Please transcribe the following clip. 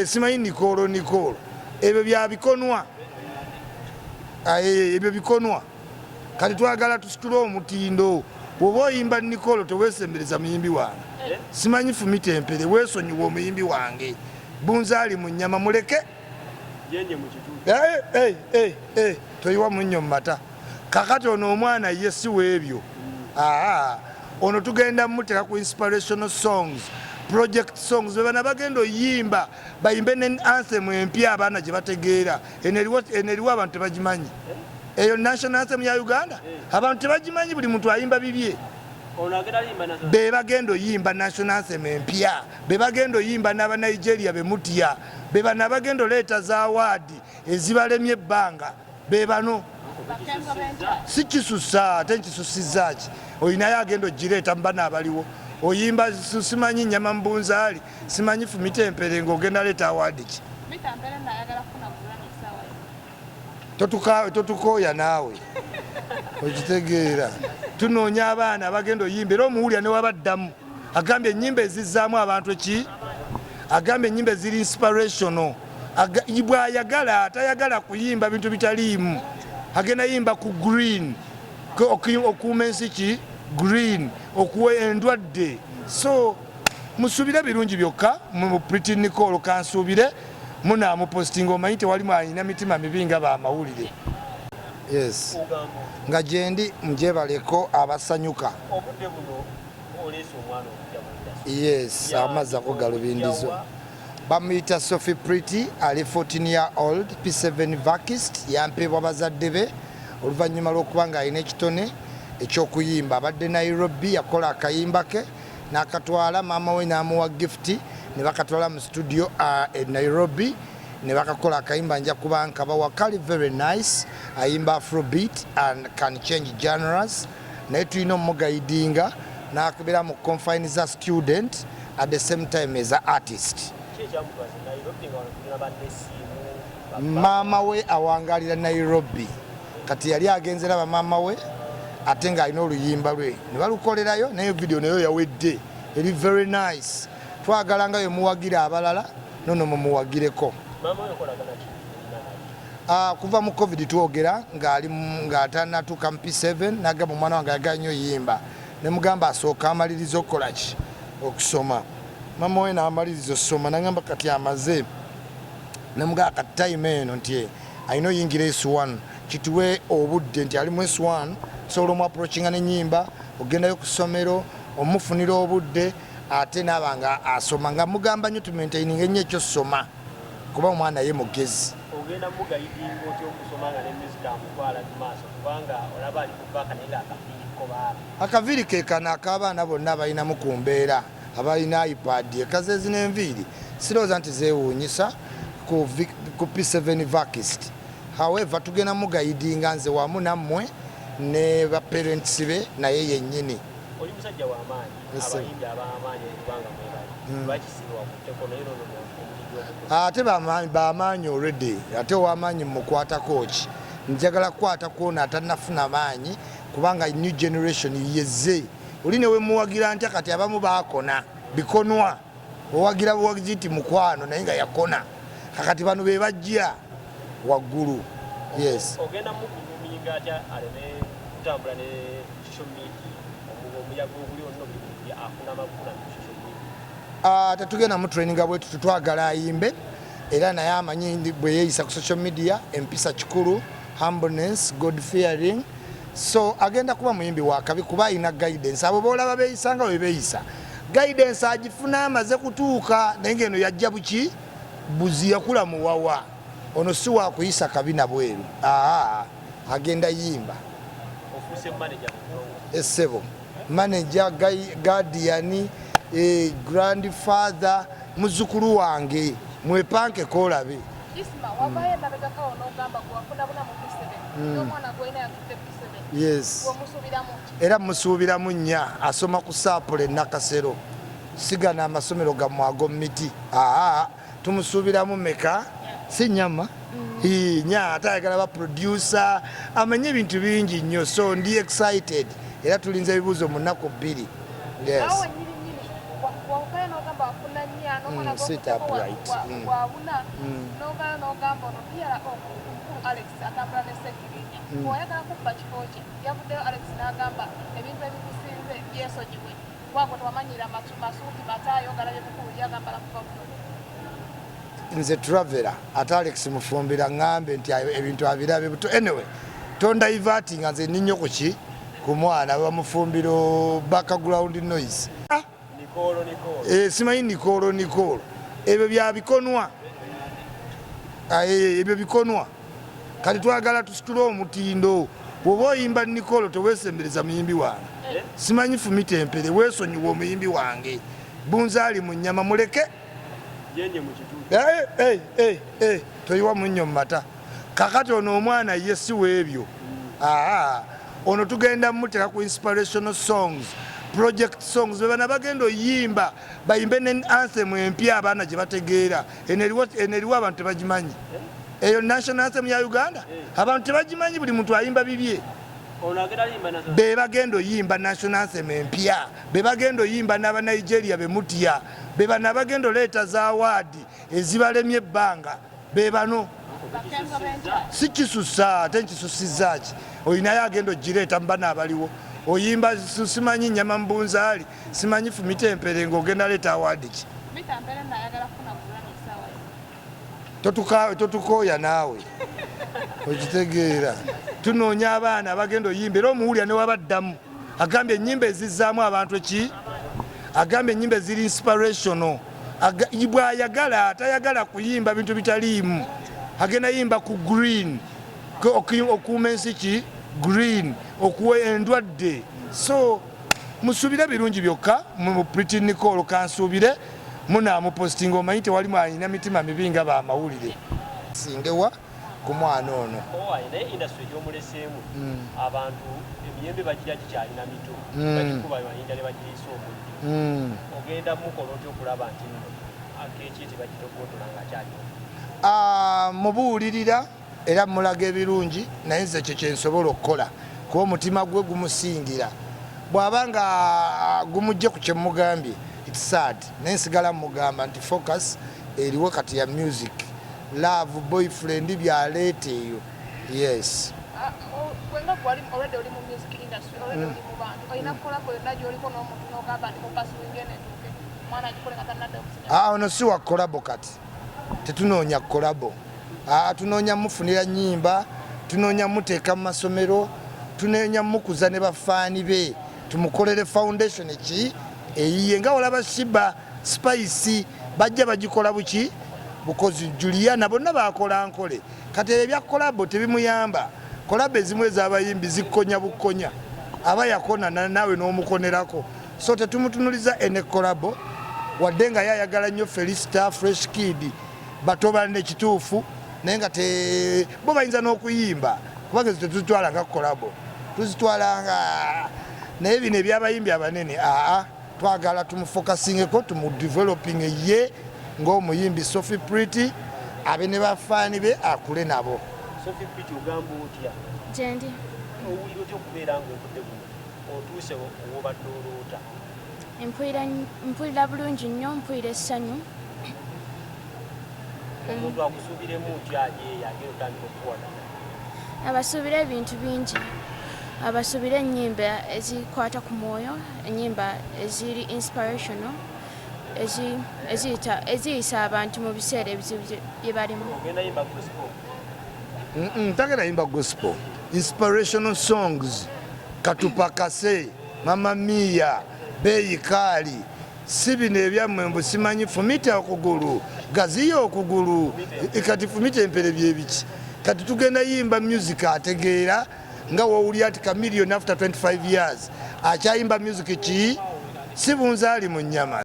Simanyi Nicole Nicole, ebyo byabikonwa. Ebyo bikonwa. Kati twagala tusitule omutindo. Bw'oba oyimba Nicole, teweesembereza muyimbi wange. Simanyi fumita empere, weesonyiwa omuyimbi wange. Bunzaali mu nnyama muleke. Eh, eh, eh, toyiwa munnyo mu mata. Kakati ono omwana ye si weebyo. Aa, ono tugenda muteeka ku inspirational songs, project songs. Bebana bagenda oyimba, bayimbe ne anthem empya abaana gye bategeera. Eno eriwo abantu tebagimanyi. Eyo national anthem ya Uganda abantu tebagimanyi, buli muntu ayimba bibye. Be bagenda oyimba national anthem empya, be bagenda oyimba n'Abanigeria bemutya, be bano abagenda oleeta za award ezibalemye ebbanga, be bano. Si kisusa, ate nkisusiza ki? Olinayo agenda ogireeta mu bano abaliwo. Oyimba simanyi nyama mbunzaali, simanyi fumita empere, ng'ogenda leeta award ki? Totukooya naawe, okitegeera? Tunoonya abaana abagenda oyimba. Era omuwulira newabaddamu agambye ennyimba ezizzaamu abantu eki, agambye ennyimba eziri inspirational. Bw'ayagala tayagala kuyimba bintu bitaliimu, agenda yimba ku green, okuuma ensi ki green, okuwa endwadde. So musuubire birungi byokka mu Pretty Nicole. Kansuubire munaamupositinga. Omanyi tewalimu alina mitima mibi nga bamawulire. Yes, nga gyendi mugyebaleko abasanyuka. Obudde buno oleese omwana okujja mu industry. Yes, amazzi ako galubindizo. Bamuyita Sophie Pretty, ali 14 year old, P7 Verkist. Yampeebwa bazadde be oluvannyuma lw'okuba ng'alina ekitone eky'okuyimba. Abadde Nairobi, yakola akayimba ke n'akatwala, maama we n'amuwa gift, ne bakatwala mu studio e Nairobi ne bakakola akayimba. Nja kuba nkabawa, kali very nice. Ayimba afrobeat and can change genres, naye tulina omuguidinga n'akubeera mu confine za student, at the same time as a artist. Ki ekyamutwaza Nairobi nga wano tulina bannesiimu? Maama we awangalira Nairobi. Kati yali agenze raba maama we, ate ng'alina oluyimba lwe ne balukolerayo, naye video nayo yawedde, eri very nice. Twagala nga yemuwagira abalala, nono mumuwagireko. Maama we okolagana ki olina naye? Kuva mu COVID twogera, ng'ali ng'atanatuuka mu P7, nagamba omwana wange ayagala nnyo yimba, ne mugamba asooka amaliriza okukola ki, okusoma. Mama we n'amaliriza osoma, nagamba kati amaze, nemugamba kati time eno nti alina oyingira S1, kituwe obudde nti ali mu S1, sobola omuapproachinga nenyimba, ogendayo ku ssomero, omufunira obudde, ate naaba nga asoma, nga mugamba nnyo tumaintaininga ennyo ekyosoma, kuba omwana ye mugezi. Ogenda muguidinga otya okusoma nga ne music amutwala mu maaso, kubanga olaba ali kuvaaka naye nga akaviiri ko baaba? Akaviiri ke kano ak'abaana bonna abalinamu ku mbeera, abalina iPad ekazeezi n'enviiri, sirowooza nti zeewuunyisa ku P7 Verkist. However, tugenda muguidinga nze wamu nammwe ne ba parents be naye yennyini. Oli musajja w'amaanyi. Yes, sir. Abayimbi ab'amaanyi okubanga mwebali, lwaki sibe wakutteko naye nono omuligi omuto? Ate bamaanyi already, ate ow'amaanyi mukwatako ki? Njagala kukwata kwona atannafuna maanyi, kubanga new generation yezze. Oli newe muwagira ntya, kati abamu baakona bikonwa, owagira buwagizi nti mukwano, naye nga yakona. Kakati bano be bajja waggulu, yes. Ogenda mugroominga atya aleme kutambula ne social media, omuyaga oguli onna buli buli afuna amakula mu social media? Ah, tetugenda mu traininga bwetu, tutwagala ayimbe era naye amanyi bwe yeeyisa ku social media. Empisa kikulu, humbleness, God fearing. So agenda kuba muyimbi wakabi kuba alina guidance. Abo boolaba beeyisa nga bwe beeyisa, guidance agifuna amaze kutuuka, naye ngeno yajja buki buzi, yakula muwawa. Ono si wakuyisa kabi na bweru. Aa, agenda yimba. Ofuuse manager mu Essebo, manager, guardian, grandfather, muzukulu wange, mwepanke kolabe. Isma, wavayo emabegakawo n'ogamba gwe wafuna buna mu P7, n'omwana gwolina yatudde P7. Yes. Gweomusuubiramu ki? Era musuubiramu nnya. Asoma ku Saapula e Nakasero. Sigana amasomero gammwe ag'omu miti. Aa, tumusuubiramu meka? Si nyama. Ii, nya. Ate ayagala ba producer, amanye ebintu bingi nnyo, so ndi excited era tulinze ebibuuzo mu nnaku 2, yes. Awo nyini nyini wawukayo n'ogamba wafuna nnya. n'omwana Sit gw'okuddako upright. Wabuna n'ovayo n'ogamba ono PRO omukulu Alex atambula ne Ssegirinya, oyagala kubba kifo kye. Yavuddeyo Alex n'agamba ebintu ebikusinze byesonyiwe, kubanga tewamanyira masuuti mataayo galabye mukulu yagambala kuva buto. Nze Travera, ate Alex Mufumbira ŋŋambe nti ebintu abirabe buto. Anyway, tondivertinga, nze ninnyo kuki ku mwana bamufumbiro background noise. Ah, Nikolo Nikolo. Simanyi Nikolo Nikolo, ebyo bya bikonwa. Ah, ebyo bikonwa. Kati twagala tusitule omutindo. Bw'oba oyimba Nikolo, teweesembereza muyimbi wange. Simanyi fumita empere, weesonyiwa omuyimbi wange. Bunzaali mu nnyama, muleke. Jenje mu kituuti. Eh, toyiwa munnyo mu mata. Kakati ono omwana ye si weebyo. Aa, ono tugenda muteeka ku inspirational songs, project songs, be bana bagenda oyimba, bayimbe ne anthem empya abaana gye bategeera. Eno eriwo abantu tebagimanyi. Eyo national anthem ya Uganda abantu tebagimanyi, buli muntu ayimba bibye. Ono agenda limba nazo. Be bagenda oyimba national anthem empya, be bagenda oyimba n'Abanigeria bemutya, be bano abagenda oleeta za award ezibalemye ebbanga, be bano. Bakenzo b'enkya. Si kisusa, ate nkisusizza ki? Olinayo agenda ogireeta mu bano abaliwo. Oyimba simanyi nyama mbunzaali, simanyi fumita empere, ng'ogenda leeta award ki? Mita mpere nayagala kufuna Grammy essaawa yo. Totukooya naawe, okitegeera? Tunoonya abaana abagenda oyimba, era omuwulira newabaddamu agambye ennyimba ezizzaamu abantu eki, agambye ennyimba eziri inspirational. Bw'ayagala tayagala kuyimba bintu bitaliimu, agenda yimba ku green, okuuma ensi ki green, okuwa endwadde. So musuubire birungi byokka mu Pretty Nicole. Kansuubire munaamupostinga, omanyi tewali alina mitima mibi nga bamawulire singewa ku mwana ono. Owaye, naye industry gyomuleseemu, abantu emiyembe bagirya gikyalina mito, bagikuba mayinja ne bagiriisa omuddo. Ogenda mukola otya okulaba nti nno akeeki tebagitogotola ng'akyaliwo? Ah, mubuulirira era mulaga ebirungi, naye nze ekyo kyensobola okukola, kuba omutima gwe gumusingira. Bw'aba nga gumugje ku kyemugambye, it's sad, naye nsigala mugamba nti focus eriwo kati ya music, love, boyfriend byaleeta eyo, yes. Ah, gwe nga gwe already oli mu music industry, already oli mu bantu, olina kukolako yonna gy'oliko n'omuntu n'ogamba ndi mu pursuing eno etuuke omwana agikole nga tannadda okusinya? Ah, ono si wa collabo. Kati tetunoonya collabo. Ah, tunoonya mufunira nyimba, tunoonya muteeka mu masomero, tunoonya mukuza ne bafaani be, tumukolere foundation ki eyiye nga olaba Shiba, Spice bajja bagikola buki bukozi, Juliana, bonna bakola nkole. Kati ebyo ebya collabo tebimuyamba. Collabo ezimu ez'abayimbi zikkonya bukkonya, aba yakona naawe n'omukonerako. So tetumutunuliza ene collabo, wadde nga yayagala nnyo Felisita, Fresh Kid, bato banne kituufu, naye nga bo bayinza n'okuyimba, kubanga ezo tetuzitwala nga collabo, tuzitwala nga, naye bino ebyabayimbi abanene, aa, twagala tumufocusingeko, tumudeveloping ye ng'omuyimbi Sophie Pretty, abe ne bafaani be, akule nabo. Sophie Pretty, ogamba otya? Gyendi. Owulira otya okubeera nga obudde buno otuuse wobadde oloota? Mpulira bulungi nnyo, mpulira essanyu. Omuntu akusuubiremu otya ali eyo agenda otandika okukuwagana? Abasuubira ebintu bingi, abasuubira ennyimba ezikwata ku mwoyo, ennyimba eziri inspirational, eziyisa abantu mu biseera ebizibu bye balimu. Ogenda yimba gospel? Tagenda yimba gospel, inspirational songs, katupakase, mama mia, beeyi kaali, si bino ebyammwe mbu simanyi fumita okugulu, gaziya okugulu. Kati fumita empere byebiki? Kati tugenda yimba music ategeera, nga wowulira nti Chameleon after 25 years akyayimba music ki, si bunzaali mu nnyama.